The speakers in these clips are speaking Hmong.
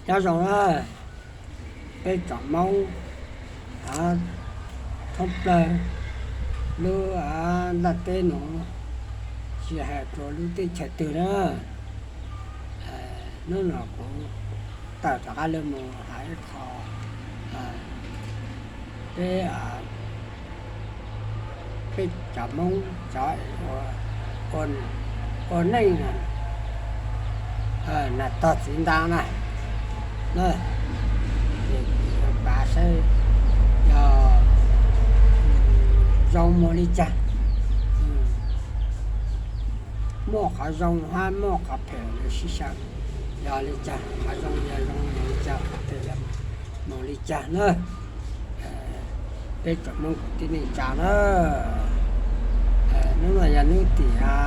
Nyob zoo na, peb tsoom Hmoob thoob plawg lub ntiaj teb nuav, tsi has rua lub teb chaws twg na, nub no kuv tawm rov qab lug moog has ib qho peb, peb cov Hmoob cov ua neej nam tog txiv ntaas na, ces kuv yuav pav saib yog zoo moog li caag, muaj qhov zoo hab muaj qhov phem lug sib xyaw, yog li caag qhov zoo yog zoo moog li caag, qhov phem moog li caag na. Peb tsoom Hmoob kwv tij neej tsa na, nub no yog nub tim nees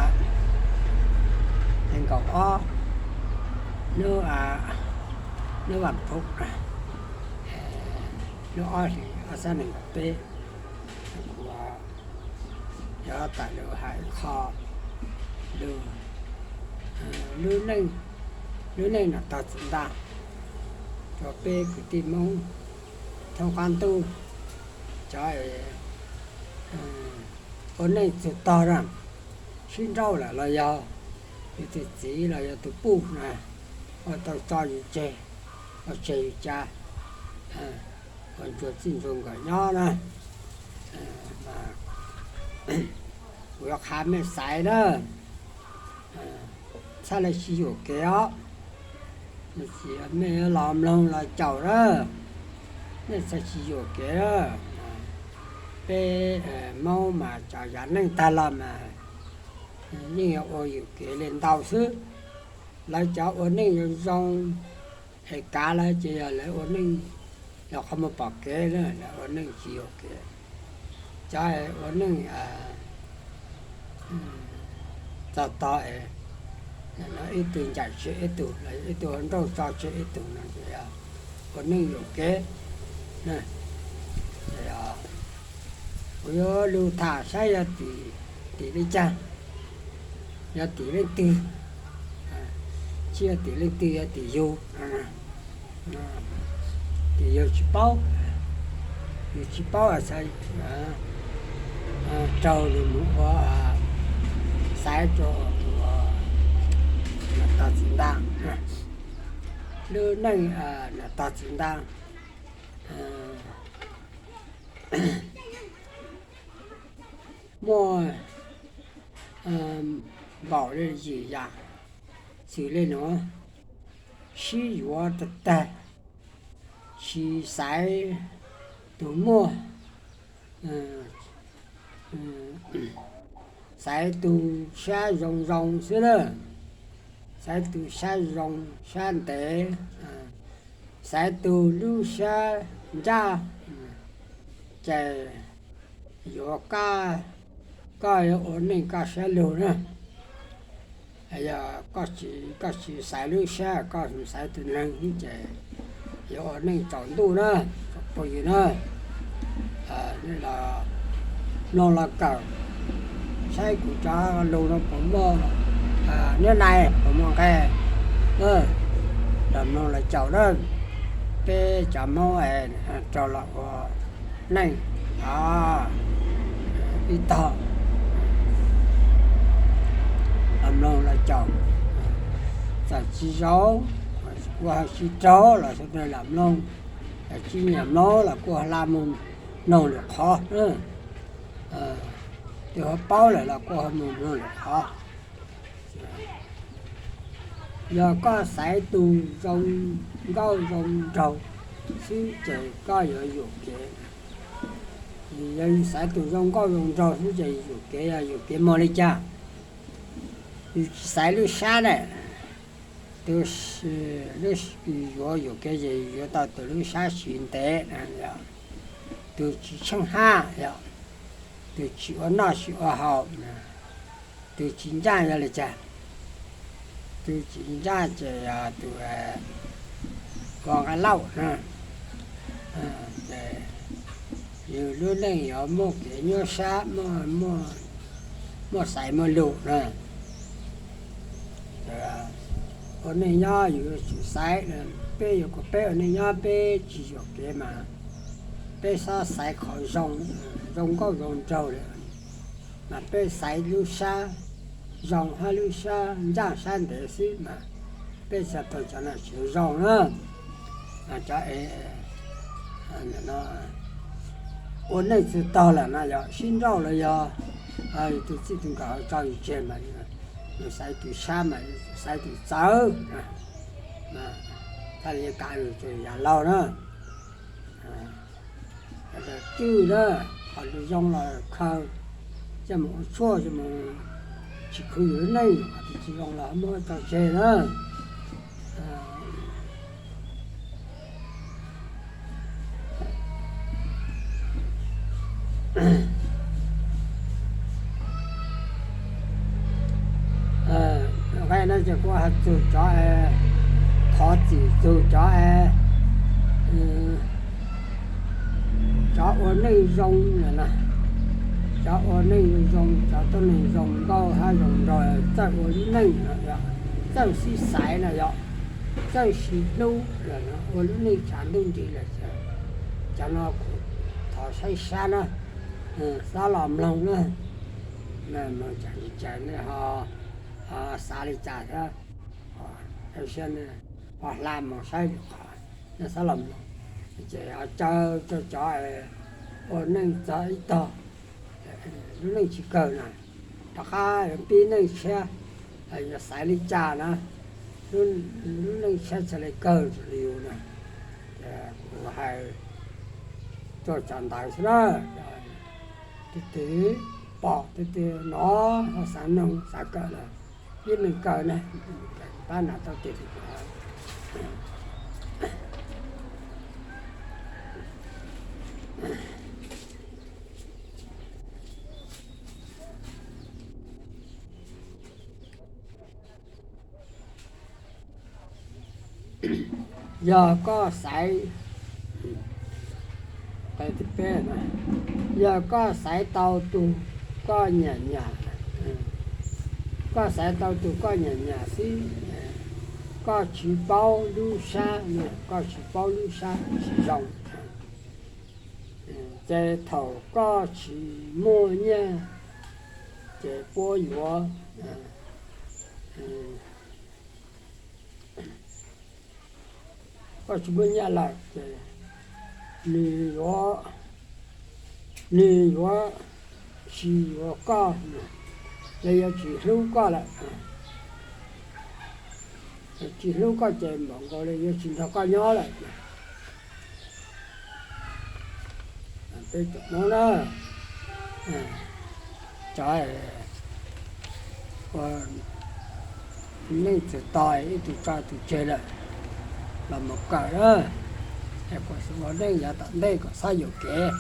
nkaum ob, nub, nub vas phuv, lub ob hlis ob xab nees nkaum peb, kuv yuav tawm lug has ib qho lug, lub neej nam tog txiv ntaas rua peb kwv tij Hmoob thoob qab ntuj, cov ua neej txug tog na, sib nrauj lawm los yog yug tug txiv los yog tug puj na, ua tau tso yug tseg, ua tseg yug ca, ua ntsuag txij ntsuag nkawm nyob na. Kuv yuav qha mej xaiv na, txhaj le tsis yuam kev os, mej los mloog los caum na, mej txhaj tsis yuam kev. Peb Hmoob mas cov yav neej tag los mas yeej yuav ua yuam kev le ntau xwb. Lawv cov ua neej zoo zoo es kav lawv ces yog lawv ua neej, yog qhov muag pom kev na, lawv ua neej tsis yuam kev. Cov ua neej txog tog es ib tug ncaim tseg ib tug, ib tug ua nrauj tso tseg ib tug no ces ua neej yuam kev. Kuv yuav lug tham saib yog tim, tim le caag, yog tim leej twg, tsis yog tim leej twg, yog tim yug, tim yug tsis paub, yug tsis paub, raug lug moog ua, xaiv rua ua nam tog txiv ntaas, lub neej nam tog txiv ntaas. Muaj npaum le yim yam, xws le nuav, sib yuav tag tag, tsis xaiv tug muaj, xaiv tug sab zoo zoo xwb lawm, xaiv tug sab zoo sab ntev, xaiv tug lub sab ncaj, ces yuav, koj yuav ua neej koj sab lug na. Yog koj tsis xaiv lub sab, koj xaiv tug neeg ces yuav ua neej tsaus ntuj na, tsoom phooj ywg na. Nej los mloog los kawm, saib kuv cov lug no puas muaj nyob nais, puas muaj nqe, los mloog los caum na. Peb cov Hmoob raug los ua neej ib tog, los mloog los caum, txawm tsis zoo, kuj tsis raug los sawv daws lam mloog, tsis nyiam mloog los kuj hla moog mloog lwm qhov. Tus ho paub lawm los kuj ho moog mloog lwm qhov. Yog koj xaiv tug zoo nkauj zoo nraug xwb ces koj yuav yuam kev. Yog yus xaiv tug zoo nkauj zoo nraug xwb ces yuam kev, yog yuam kev muaj li cas? Yus tsis xaiv lub sab ne, tus yuav yuam kev ces yuav tau tus lub sab siv ntev, tus tsis tsheej hab, tus tsis ua noj tsis ua haus, tus tsis ncaj yog li cas? Tus tsis ncaj ces yog tus ua nqaij lauj na. Yus lub neej yuav muaj kev nyuaj sab, muaj xaiv muaj lus na. Ua neej nyob yus yuav tsum xaiv, peb yuav kom peb ua neej nyob peb tsis yuam kev mas peb xob xaiv qhov zoo, zoo nkauj zoo nraug li, mas peb xaiv lub sab zoo hab lub sab ncaj sab ntev xwb mas peb txhaj tau cov nom tswv zoo na. Cov es ua neej txug tog lawm no yog sib nrauj los yog tus txij tus nkawm tso yus tseg mas yus xaiv tus sab mas yus xaiv tus txawv, txhaj li kav yus yam laug na. Cwj na, qhov zoo los khaws coj mus ua tshuaj, coj mus tsis khwv yus lub neej, qhov tsis zoo los muab tso tseg na. Nqe no ces kuv has txug cov, thov txim txug cov, cov ua neej zoo na, cov ua neej zoo, cov tuab neeg zoo nkauj hab zoo nraug, txawj ua lub neej no, txawj sib xaiv no yog, txawj sib hlub, ua lub neej tshav ntuj nti lawm, cov no kuv thov saib sab na, xob los mloog na, mloog tsaim li cas nej ho xav li cas thiab, ho hla mus saib li qhov nej xob los mloog. Ces caw rau cov ua neej txog ib tog lub neej tsis kawg na, rov qab yuav pib neej tshiab, yuav xaiv li cas na, lub neej tshiab txhaj li kawg li yus na. Ces kuv hais tuaj cov ntawd xwb na. Tus twg pom, tus twg hnov, xav noog xav kawm los pib neej kawg na, pab nam tau tes. Yog koj xaiv, yog koj xaiv tau tus koj nyiam nyiam, koj xaiv tau tus koj nyiam nyiam xwb, koj tsis paub lub sab, koj tsis paub lub sab tsis zoo, ces thaum koj tsis muaj nyiaj ces puab yuav, koj tsis muaj nyiaj lawm ces nws yuav, nws yuav tsis yuav koj, los yuav tsis hlub koj lawm. Tsis hlub koj ces npaum nkaus li yuav tsis nrog koj nyob lawm. Peb cov Hmoob na, cov ua neej txug tog ib tug tso tus tseg lawm los mus kawm na, es kuas ua neej yav tom ntej kom xob yuam kev.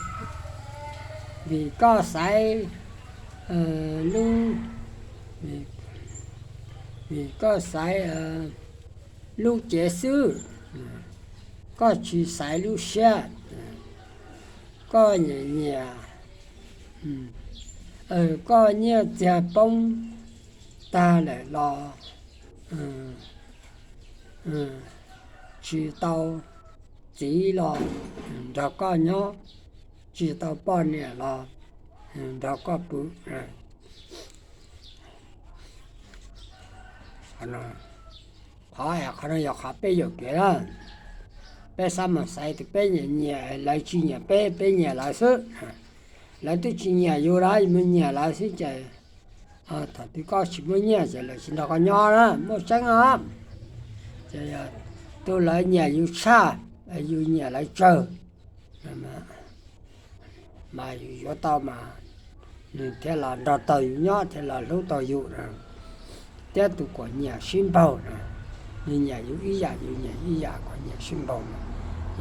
Vim koj xaiv lub, vim koj xaiv lub cev xwb, koj tsis xaiv lub siab, koj nyiam nyiam, koj nyiaj txiag poob tag lawm los tsis tau txiv los nrog koj nyob, tsis tau poj niam los nrog koj pw. Qhov, qhov no yog qhov peb yuam kev na. Peb xav mus xaiv tus peb nyiam nyiam, lawv tsis nyiam peb, peb nyiam lawv xwb. Lawv twb tsis nyiam yus los yus mus nyiam lawv xwb ces thaum twg koj tsis muaj nyiaj ces lawv tsis nrog koj nyob na, muaj tseeb os. Ces yog tus lawv nyiam yus tshaj, yus nyiam lawv tsawg, mas yus yuav tau mas nws thiaj los nrog tau yus nyob, thiaj los hlub tau yus na. Thiab tus kuam nyiam sib npaug na, nws nyiam yus ib yam, yus nyiam ib yam, kuam nyiam sib npaug na,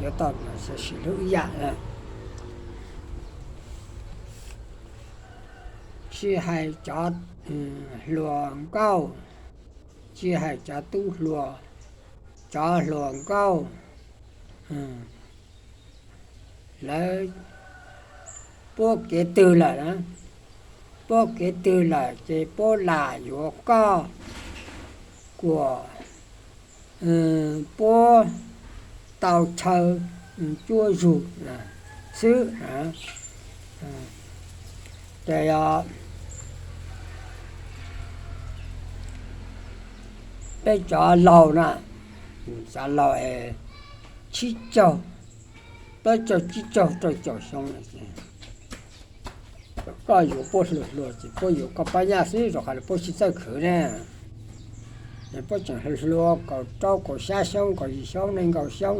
yuav tau mas sib hlub ib yam na. Tsis hais cov hluas nkauj, tsis hais cov tub hluas, cov hluas nkauj, lawv puab kev twg lawm na, puab kev twg lawm ces puab lam yuav koj kuam puab tau chaw cuab zug xwb. Ces yog peb cov laus na, cov laus es tsib caug, plaub caug tsib caug rau caum xyoo, koj yuav puab hluas hluas ces puab yuav koj pab nyaj xwb rau qhov puab tsis txawj khwv ne. Puab tseem hluas hluas kaum rau kaum xya xyoo kaum yim xyoo nees nkaum xyoo,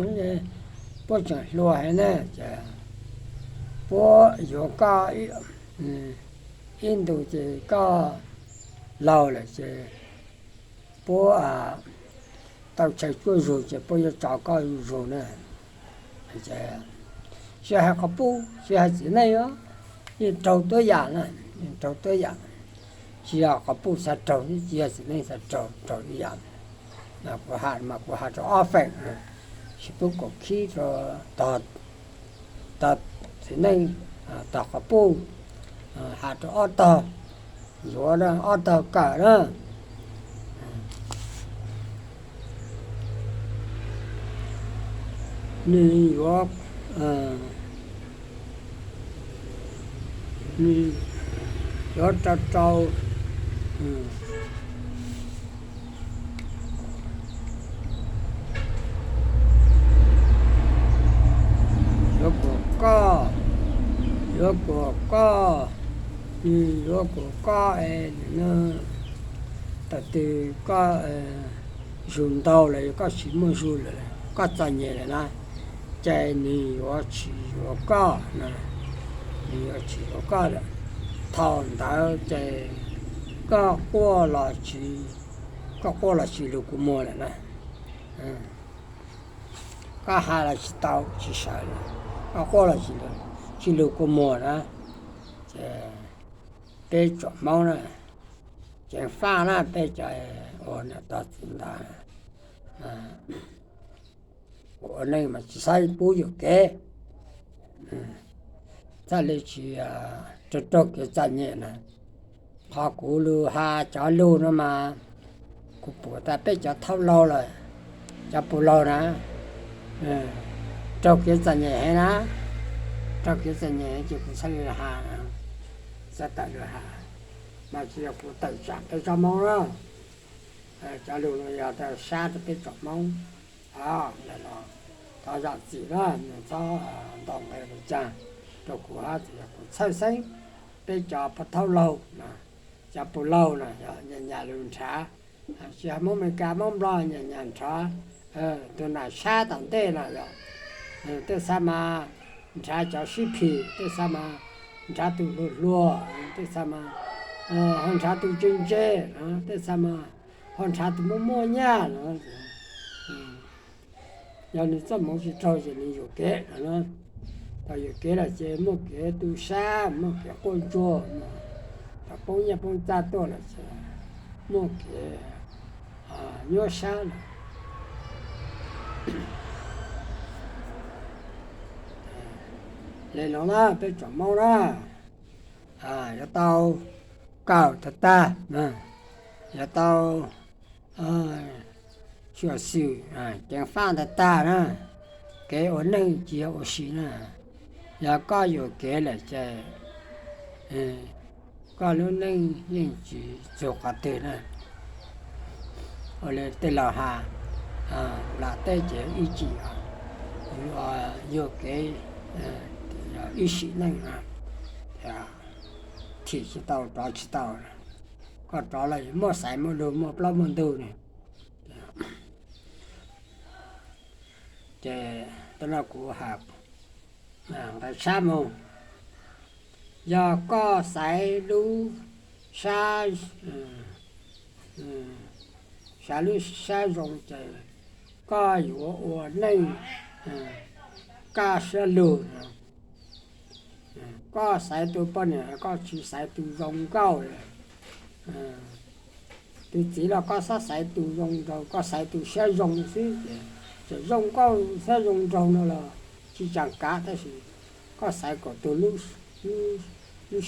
puab tseem hluas heev na. Ces puab yuav koj ib ntus ces koj laus lawm ces puab tau chaw cuab zug ces puab yuav tso koj zuj zus na. Tsis hais quas puj tsis hais txiv neej os, yeej raug tuab yam na, yeej raug tuab yam. Tsis yog quas puj xav raug, tsis yog txiv neej xav raug, raug ib yam. Kuv has mas kuv has rau ob feem, tsis pub kaum khib rau tog txiv neej, tog quas puj, has rau ob tog, yuav ob tog kawm na. Nws yuav, nws yuav rau rau, yuav kuas koj, yuav kuas koj, nws yuav kuas koj es, tam twg koj zug ntau lawm, koj tsis muaj zug lawm, koj txom nyem lawm na, ces nws yuav tsis yuav koj, nws yuav tsis yuav koj lawm. Thaum ntawd ces koj quaj los tsis, koj quaj los tsis lug kua muag lawm na. Koj has los tsis tau tsis sawv, koj quaj los tsis lug kua muag na. Ces peb tsoom Hmoob na, ceev faj na, peb cov ua niam tog txiv ntawd ua neej mas tsis txhob pub yuam kev, txhaj li tsis raug raug kev txom nyem na. Qhov kuv lug has cov lug no mas kuv pum tas peb cov thaub laug lawm, cov puj laug na, raug kev txom nyem heev na, raug kev txom nyem ces kuv txhaj li has, txhaj tawm lug has, mas tsis yog kuv tawm tsam peb tsoom Hmoob na. Cov lug no yog sab rau peb tsoom Hmoob, thov zam txim na, txhob ntaus nqe lug caag rau kuv hab, txhaj yog kuv txhawj xeeb. Peb cov pog thaub laug, cov puj laug na, nyam nyam lug nrhav, tsis hais Hmoob Amelikas Hmoob Nplog, nyam nyam nrhav tug nam sab tom ntej na yog, tej xav mas nrhav cov sib phim, tej xav mas nrhav tug hluas hluas, tej xav mas ho nrhav tug ntse ntse, tej xav mas ho nrhav tug muaj muaj nyaj no. Yog nws txoj hmoov tsis raug ces nws yuam kev no. Thaum yuam kev lawm ces muaj kev tu sab, muaj kev quaj ntsuag, thaum poob nyiaj poob txag tuaj lawm ces muaj kev nyuaj sab lawm. Le nuav na peb tsoom Moob na, yuav tau kawm tag tag, yuav tau xyuam xim ceev faj tag tag na. Kev ua neej tsis yog ua si na. Yog koj yuam kev lawm ces koj lub neej yeej tsis txug qhov twg na. Ua li tej laus has, nplam teb ces ib tsim, yuam kev ib sim neej, thim tsis tau rov tsis tau. Koj rov los muaj xaiv muaj lug muaj plaub muaj ntug ne. Ces tam no kuv has nqe sab moog, yog koj xaiv lub sab, xaiv lub sab zoo ces koj yuav ua neej kaj siab lug. Koj xaiv tug poj niam koj tsis xaiv tug zoo nkauj, tug txiv los koj xob xaiv tug zoo nraug, koj xaiv tug siab zoo xwb ces txawm zoo nkauj siab zoo nraug no los tsis tsaa kav, tab sis koj xaiv kom tug lub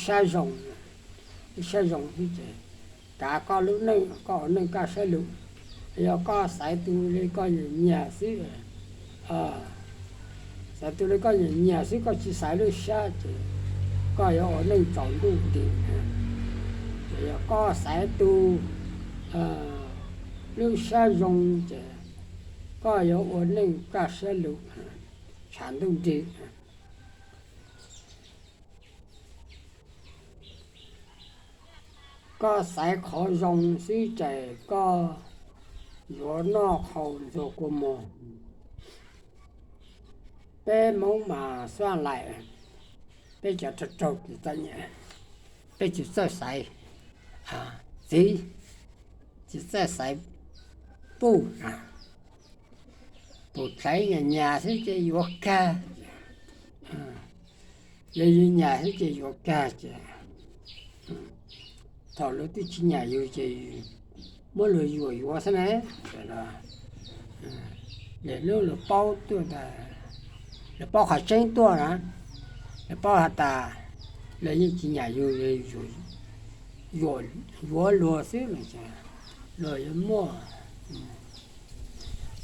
sab zoo, lub sab zoo xwb ces kav koj lub neej, koj ua neej kaj siab lug. Yog koj xaiv tus li koj nyiam nyiam xwb, xaiv tus li koj nyiam nyiam xwb koj tsis xaiv lub sab ces koj yuav ua neej tsaus ntuj nti. Ces yog koj xaiv tus lub sab zoo ces koj yuav ua neej kaj siab lug, tshav ntuj nti. Koj xaiv qhov zoo xwb ces koj yuav noj qhau ntxuag kua muag. Peb Hmoob mas xuaj laim, peb cov raug raug tsis txawj nyiam, peb tsis txawj xaiv txiv, tsis txawj xaiv puj. Tus hlais nyias nyias xwb ces yuav kag, yog yus nyiam xwb ces yuav kag ces thaum luag twb tsis nyiam yus ces muab luag yuam yuav xwb na. Lwm hnub luag paub tuaj, luag paub qhov tseeb tuaj na, luag paub has tas luag yeej tsis nyiam yus, yuam yuav luag xwb no ces luag yuav muaj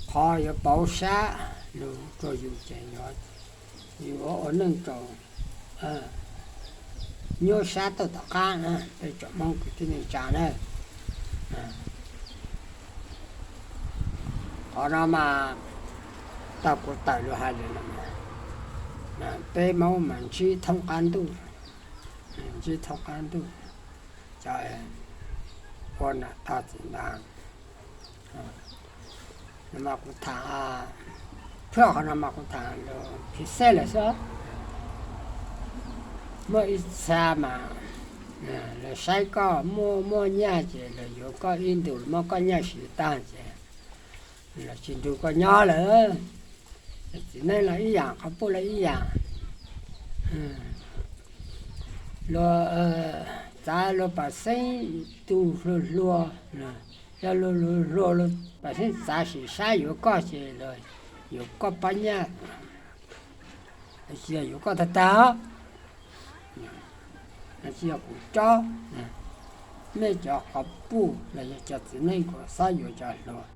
qhov yuav pauv sab lug rua yus ces yus ua neej tsaus nyuaj sab tuaj tom qab na, peb tsoom Hmoob kwv tij neej tsa na. Qhov no mas tau kuv tawm lug hais lawm no, peb Hmoob mas ntsib thoob qab ntuj, ntsib thoob qab ntuj, cov ua nam tog txiv ntag. Kuv tham, phaj qhov no mas kuv tham lus phim xeeb lawm xwb. Muaj ib txha mas lawv saib koj muaj muaj nyaj ces lawv yuav koj ib ntus, muab koj nyaj siv tag ces lawv tsis nrug koj nyob lawm. Txiv neej los ib yam, qhov puj los ib yam. Luag txav luag pam xeeb tus hluas hluas, yog luag hluas hluas luag pam xeeb txav sim sab yuav koj ces luag yuav koj pob nyaj, tsis yog yuav koj tag tag, tsis yog kuv cob. Mej cov qhov puj los yog cov txiv neej kuv xob yuav cov hluas.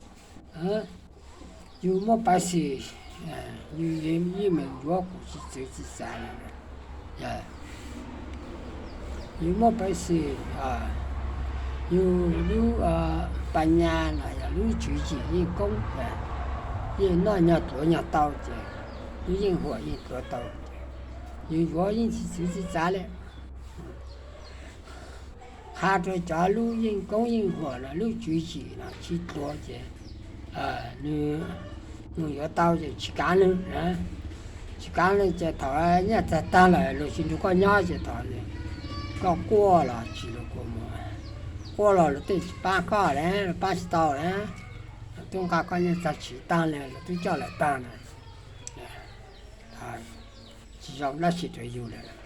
Yus muaj peev xwm, yus yeej meem yuav kuv tsis txwv tsis txav li. Yus muaj peev xwm, yus lub pas nyas los yog lub tswv yim yeej koob, yeej noj nyog dluav nyog tau ces lub yeej huam yeej dluav tau ces yus yuav yeej tsis txwv tsis txav li. Qha rua cov lub yeej koob yeej huam los lub tswv yim los tsis dluav ces nws mus yuav tau ces tsis kav nws, tsis kav nws ces thaum nyaj txag tag lawm luag tsis nrug koj nyob ces thaum koj quaj los tsis lug kua muag, quaj los luag tej tsis paab koj li, luag paab tsis tau li. Luag tub nqa koj nyaj txag tsis taag li, luag tub coj lawm taag na, tsis zoo dlaab tsi rua yus lawm.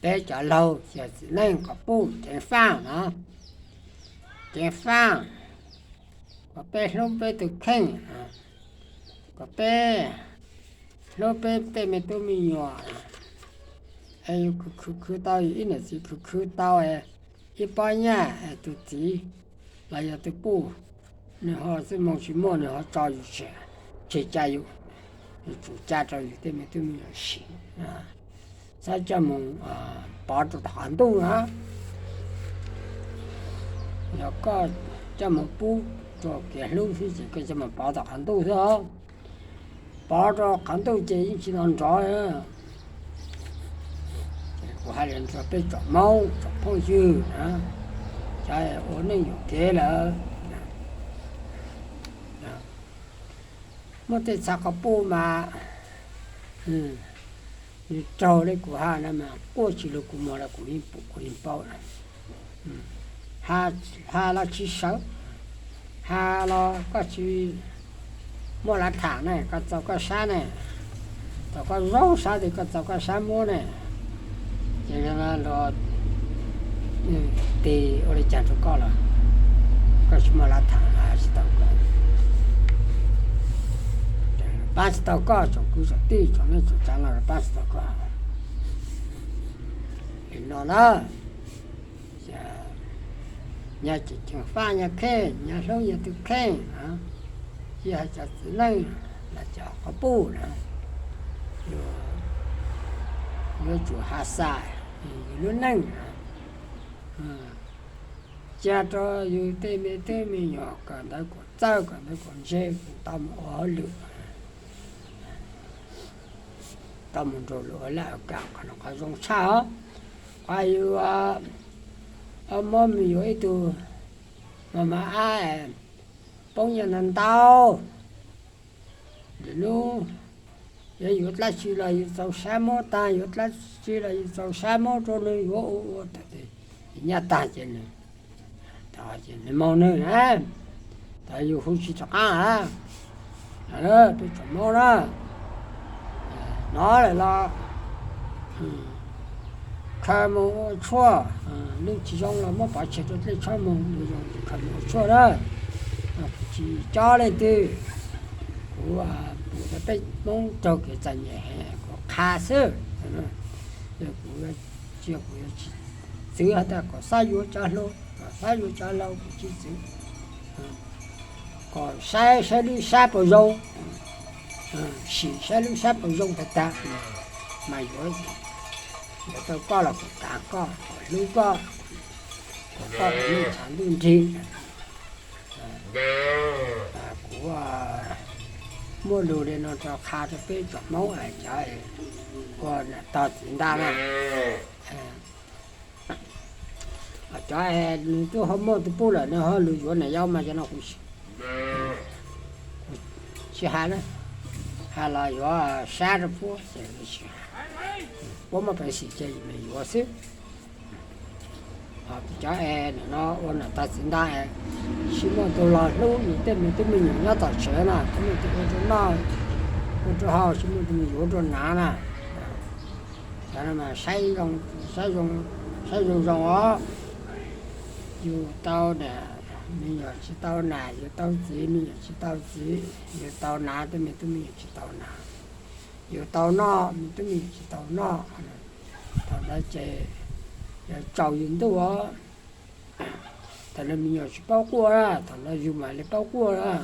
Peb cov laug yog txiv neej qhov puj ceev faaj no, ceev faaj, kom peb hlub peb tus kheej, kom peb hlub peb tej me tub me nyuam. Es yus khwv khwv tau, yus ib niam txiv khwv khwv tau, ib pob nyaj tus txiv los yog tus puj, nws ho txuj moo tsis muaj nws ho tso yus tseg, tseg ca yus, yus tsum ca rau yus tej me tub me nyuam siv. Txhob coj mus pov rau tom qhov ntuj na. Yog koj coj mus pub rau kev hlub xwb ces koj coj mus pov tom qhov ntuj xwb os. Pov rau qhov ntuj ces yeej tsis nrov nrov. Kuv hais li rau peb tsoom Hmoob tsoom phooj ywg, cov ua neej yuam kev lawm, muaj tej txha qhov puj mas nws raug li kuv hais no mas quaj tsis lug kua muag los kuv yeej paub. Ha los tsis sawv, ha los koj tsis muaj lav tham ne, koj txaus koj sab ne, thaum koj zoo sab tes koj txaus koj sab muab ne, ces luag tig ua li caag rau koj los koj tsis muaj lav tham, tsis tau koj, paab tsis tau koj, tsoom kwv tsoom tij tsoom neej tsoom tsav los paab tsis tau koj. Li no na, Nyob tseem ceeb faj nyob kheej, nyob hlub nyob tus kheej, tsis hais cov txiv neej los cov quas puj na, yuav tsum has xas yus lub neej. Cia rau yus tej me tub me nyuam kawm ntawv kom txawj kawm ntawv kom ntse, tau mus ua hauj lwm, tau mus nrug luag ua laj ua kam, qhov no qhov zoo tshaj os. Qhov yus muab me yuav ib tug mas mas ab poob nyiaj ntau ntau, lwm hnub yog yuav dlaab tsi los yus txaus sab muab taag, yuav dlaab tsi los yus txaus sab muab rau nwg yuav ua ua tas nyaj taag ces nwg moog nwg na, tas yus hu tsi rov qaab a. Peb tsoom Moob na, nov lawm los khaws moog ua tshuaj, lub tsis zoo los muab pov tseg rau dlej tshuaj moog, lub zoo khaws moog ua tshuaj na. Kuv tsis cob leej twg, kuv pum rau peb Moob raug kev txom nyem heev kuv qha xwb. Yog kuv, tsis yog kuv yuav tsis txwv has tas kom xab yuav cov hluas, kom xab yuav cov laus, kuv tsis txwv. Kom saib saib lub sab puas zoo, sim saib lub sab puas zoo tag tag mas yuav, yuav tau koj los kuv kav koj, kuv hlub koj, kuv koj ntuj tshav ntuj nrig. Kuv muaj lug li no rau qha rau peb tsoom Moob cov ua nam tog txiv ntag na. Cov es nws twb ho muaj tus puj lawm nws ho lug yuav nam yau mas cov no kuv tsis has na, has los yuav sab rau puab, puab muaj peev xwm ces nws yuav xwb. Cov es nim no ua nam tog txiv ntag, tsis muaj tus los hlub yus tej me tub me nyuam nyob tom tsev na, tsis muaj tus ua rau noj ua rau haus, tsis muaj tus me yuav rau hnav na. Cov no mas saib zoo zoo os. Yus tau nam, me nyuam tsis tau nam, yus tau txiv, me nyuam tsis tau txiv, yus tau hnav tej me tub me nyuam tsis tau hnav, yus tau noj me tub me nyuam tsis tau noj. Thaum ntawd ces yog tsaus yus ntuj os. Thaum ntawd me nyuam tsis paub quaj, thaum ntawd yus mam li paub quaj.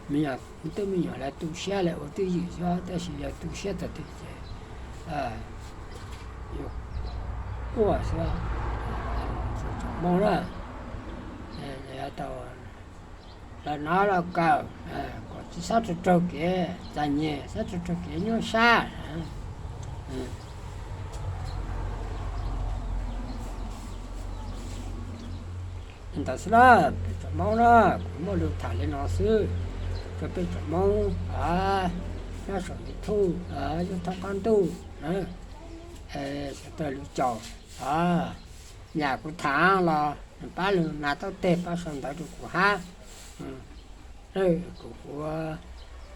Me nyuam, twb me nyuam lawv tu siab lawv ua twj ywm xwb, tab sis yog tu siab tag twg ces yus quaj xwb. Tsoom Moob na, tau los nov los kawm kom tsis xob raug raug kev txom nyem, xob raug raug kev nyuaj sab. Ntawd xwb na, peb tsoom Moob na, kuv muaj lug tham li no xwb rau peb tsoom Moob nyob saum YouTube, YouTube thoob qab ntuj na, sawv daws lug caum, nyam kuv tham los pab lug nas taub teg pab sau ntawv rau kuv hab. Kuv, kuv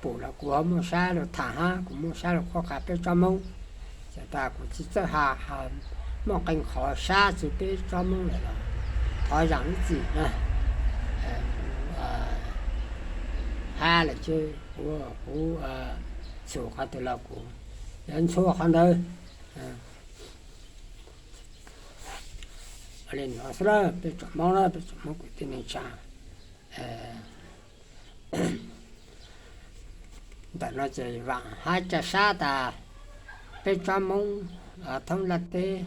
pum los kuv ho muaj sab lug tham hab, kuv muaj sab lug qhuab qha peb tsoom Moob. Txawm tas kuv tsis txawj has, muaj qee qhov sab txug peb tsoom Moob lawm los thov zaam lub txim na. Hab lawm ces kuv, kuv txhum qhov twg los kuv yuav ntxhua qhov ntawd. Li no xwb na, peb tsoom Moob na, peb tsoom Moob kwv tij neej tsa. Ntawm no ces vaam hab ca sab tas peb tsoom Moob thoob ntiaj teb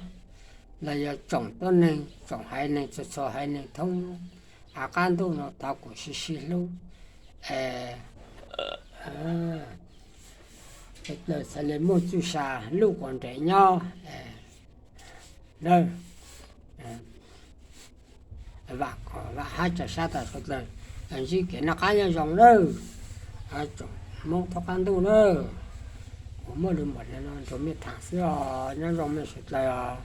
los yog tsoom tuab neeg, tsoom haiv neeg, txhua txhua haiv neeg thoob av qab ntuj no thov kuas sib sib hlub, sawv dlawg txhad le muaj txuj sa lub quas nres nyob. Vaam, vaam hab ca sab tas sawv dlawg ntsib kev noj qab nyob zoo nawb, tsoom Moob thoob qab ntuj nawb. Kuv muaj lug npaum li no nrug mej thaam xwb os, nyob zoo mej sawv dlawg os.